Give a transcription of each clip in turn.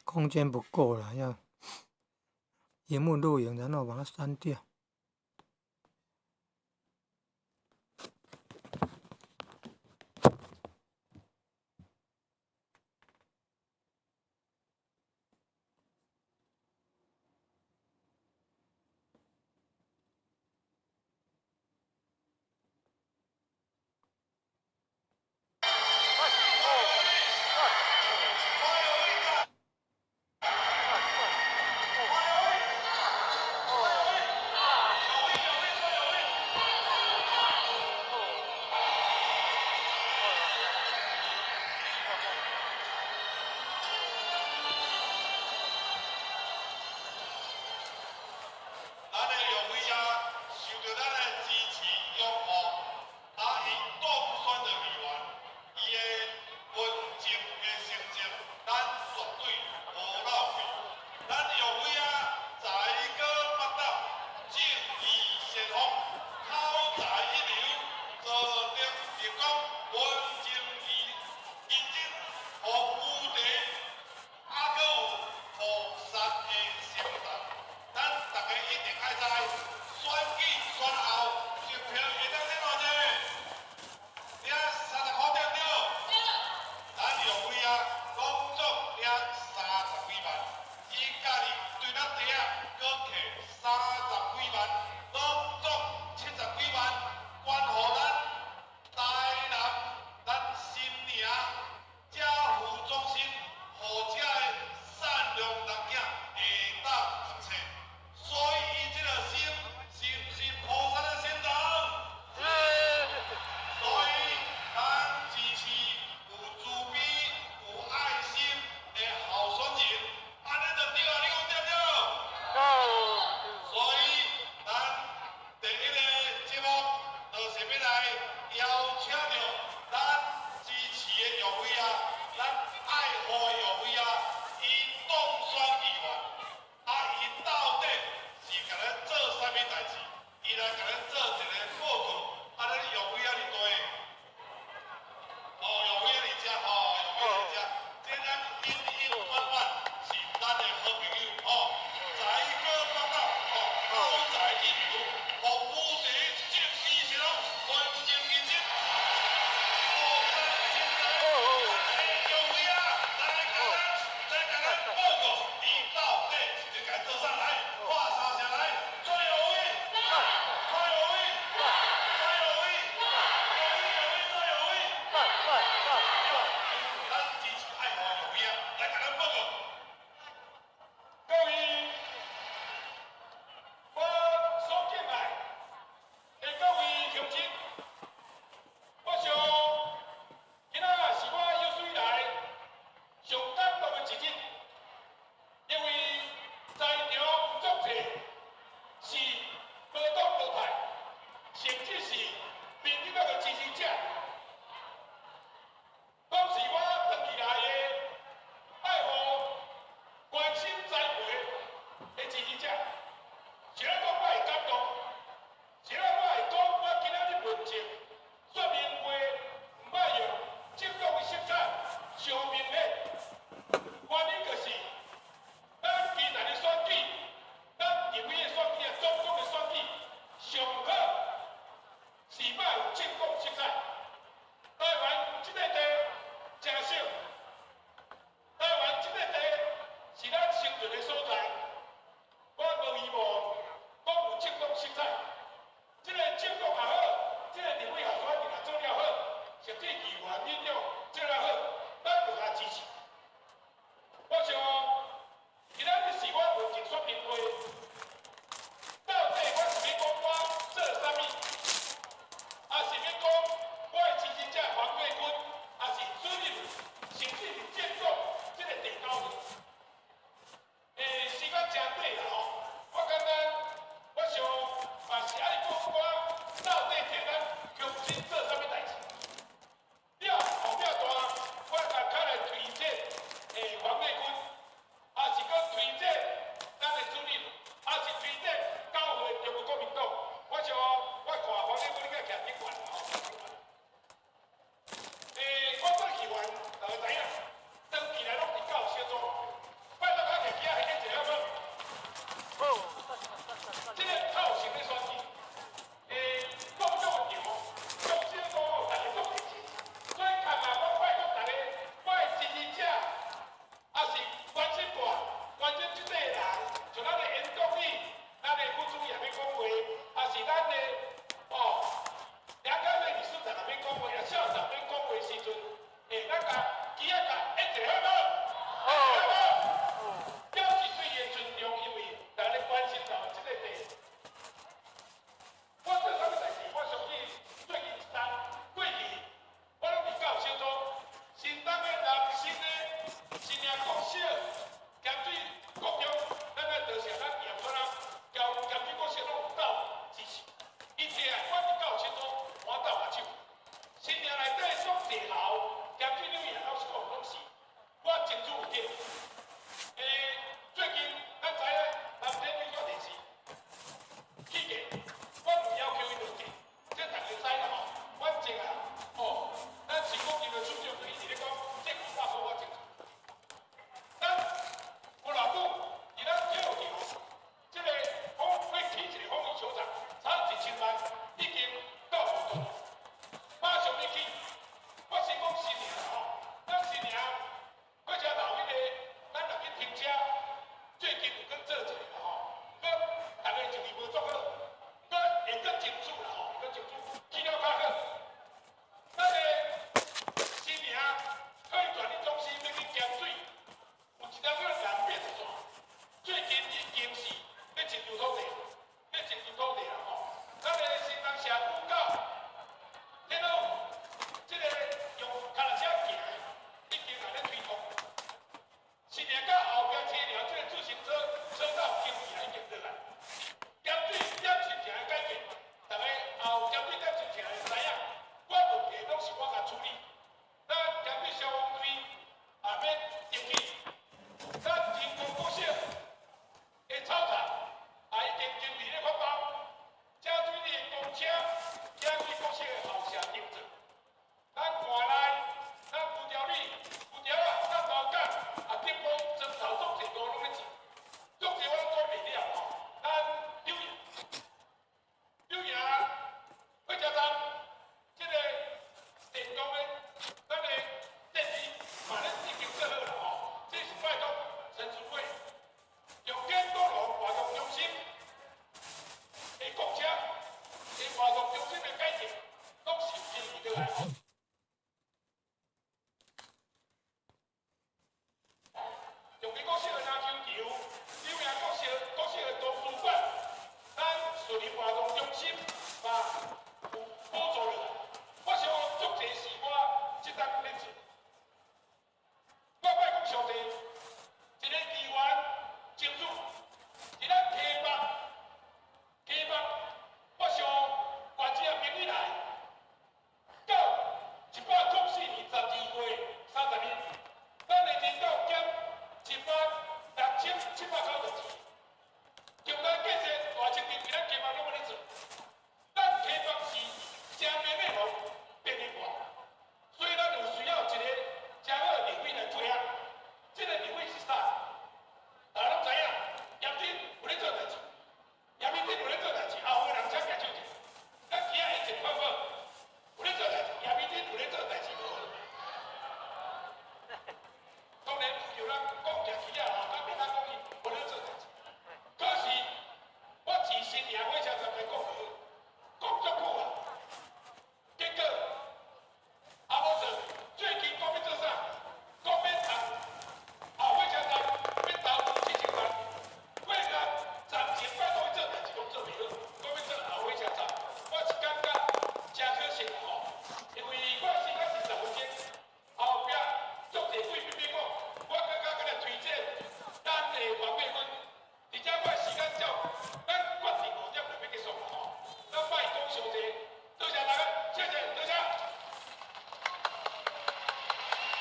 空間不夠了，要螢幕錄影，然後把它刪掉。中基國小的籃球場，柳營國小國小的圖書館，咱樹林活動中心嘛有補助落來。我想足濟是我這當咧做。我莫講傷濟，一个議員爭取，佇咱溪北，溪北，我想關子仔朋友來，到104年12月30日，咱的人口減1萬6790錢。中南建設大市場，佇咱溪北攏欲咧做，咱溪北是誠明的予邊緣化，所以咱有需要一个誠好的立委來配合。這个立委是啥？大家攏知影，葉丁有咧做代誌，葉明丁有咧做代誌，後有人請舉手者，咱其他一齊看好，有咧做代誌，葉明丁有咧做代誌無？當然有人講舉旗仔啦，咱袂當講伊無咧做代誌。可是我自新營火車站來講，講足久啊，結果啊無做，最近講欲做啥？講欲投後火車站欲投70萬，過甲站前拜託伊做代誌，攏做袂好，講欲做後火車站，我是感覺誠可惜吼，因為我時間是10分鐘，後壁足濟貴賓欲講，我感覺閣來推薦咱的黃美芬，而且我的時間照，咱決定5點就欲結束啦吼，咱莫講傷濟，多謝大家，謝謝，多謝。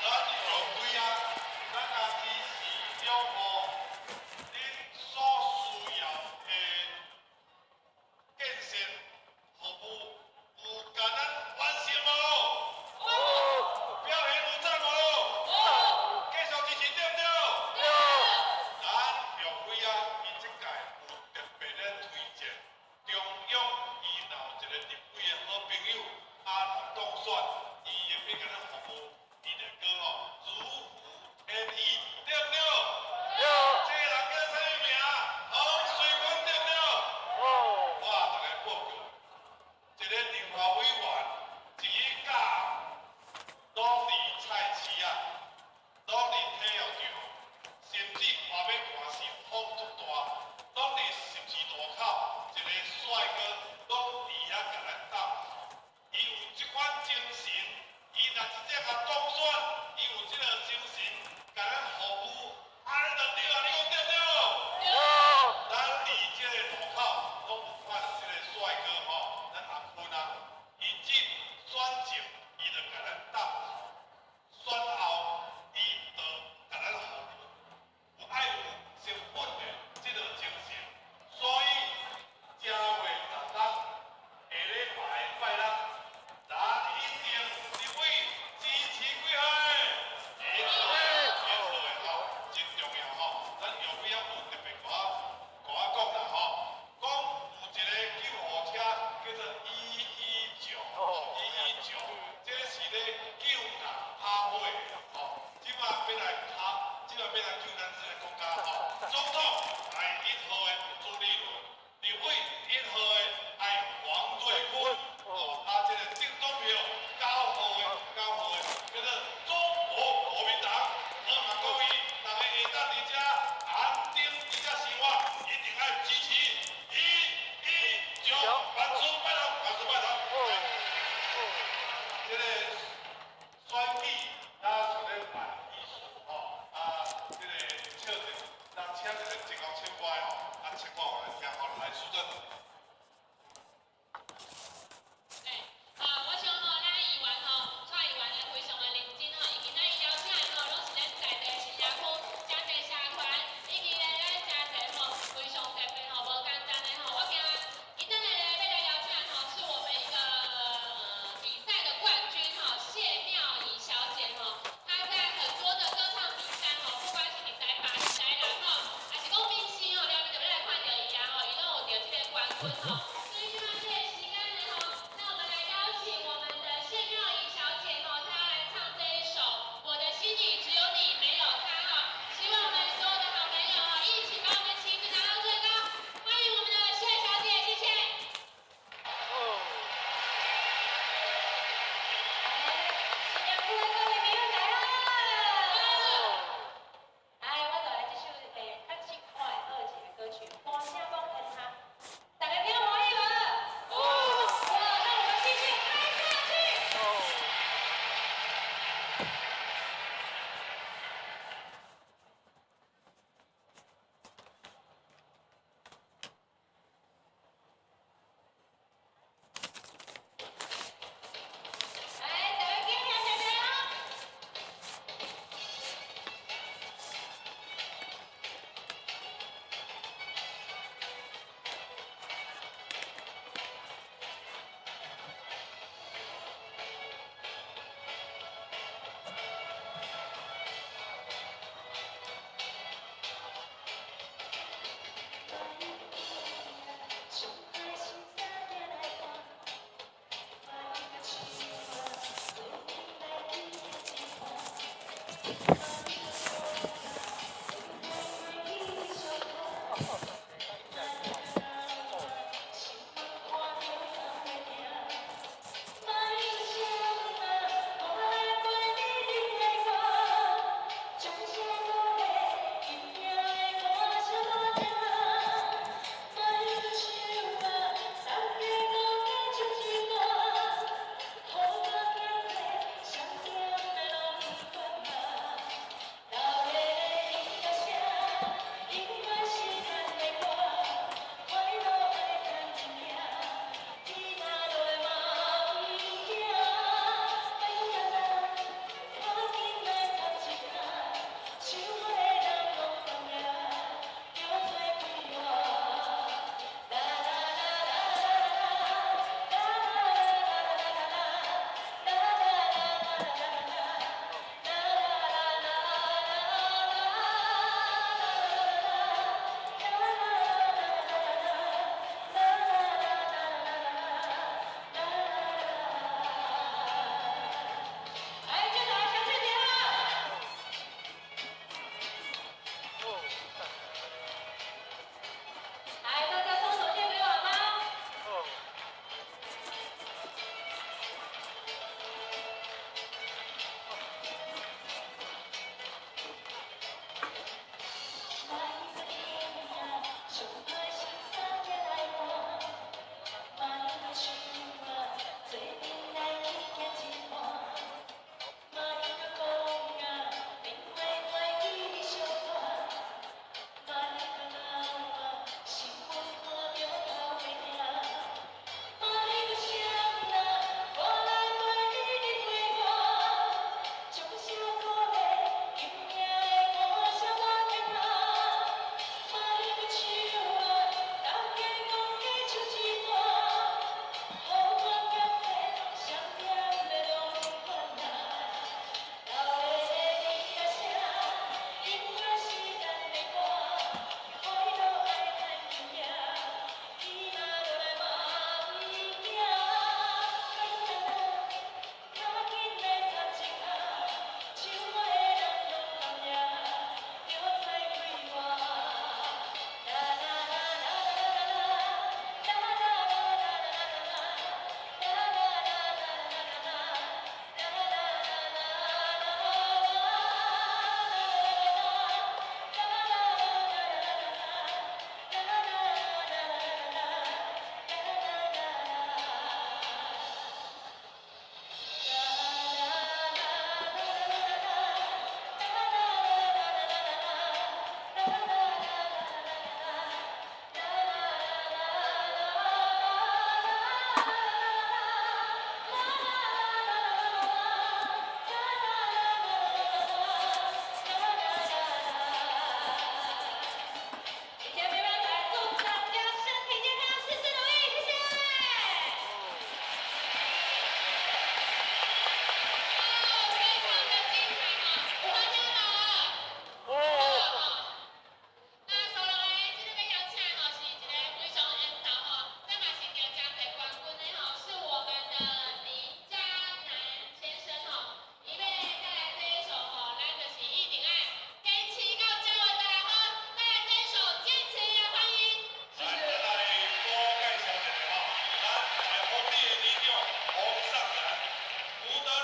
咱玉輝啊，咱也支持兩個恁所需要的建設服務，有共咱完成無？表現有讚無？繼續支持對毋對？咱玉輝啊，伊這屆有特別咧推薦中央，伊若有一個立委的好朋友，啊，若當選，伊會欲共咱服務，伊就講吼，如虎添翼，對毋對？這個人叫啥物名？洪水坤，對毋對？我逐家報告，一個立法委員，一個教，攏佇菜市仔，攏佇體育場，甚至外尾看是風足大，攏佇十字路口，一個帥哥攏佇遐共咱等候。伊有這款精神，伊若真正共當選，伊有這個精神，共咱服務，按呢就對啊！你講對毋對？咱佇這個路口攏有看著這個帥哥吼，咱阿坤啊，伊進選前，伊就共咱等候，選後伊就共咱服務，有愛有身份的這個精神，所以正月16下禮拜的拜六，咱一定立委支持幾號？1號，1號的吼，真重要吼。咱玉輝仔有特別共我講啦吼，講有一個救護車叫做119，119，這是咧救人拍火的吼。這擺欲來拍，這擺欲來救咱這個國家吼。總統愛1號的朱立倫，立委1號的愛黃瑞坤，哦，啊，這個政黨票9號的，9號的叫做中國國民黨。我嘛各位，大家會當佇遮安定佇遮生活，一定愛支持119，萬事拜託，萬事拜託。這個選舉，咱想咧辦儀式吼，啊，這個笑者，咱請一個真夠笑。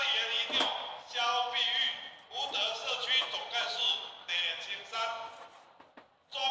里的里长萧碧玉，福德社区总干事李青山。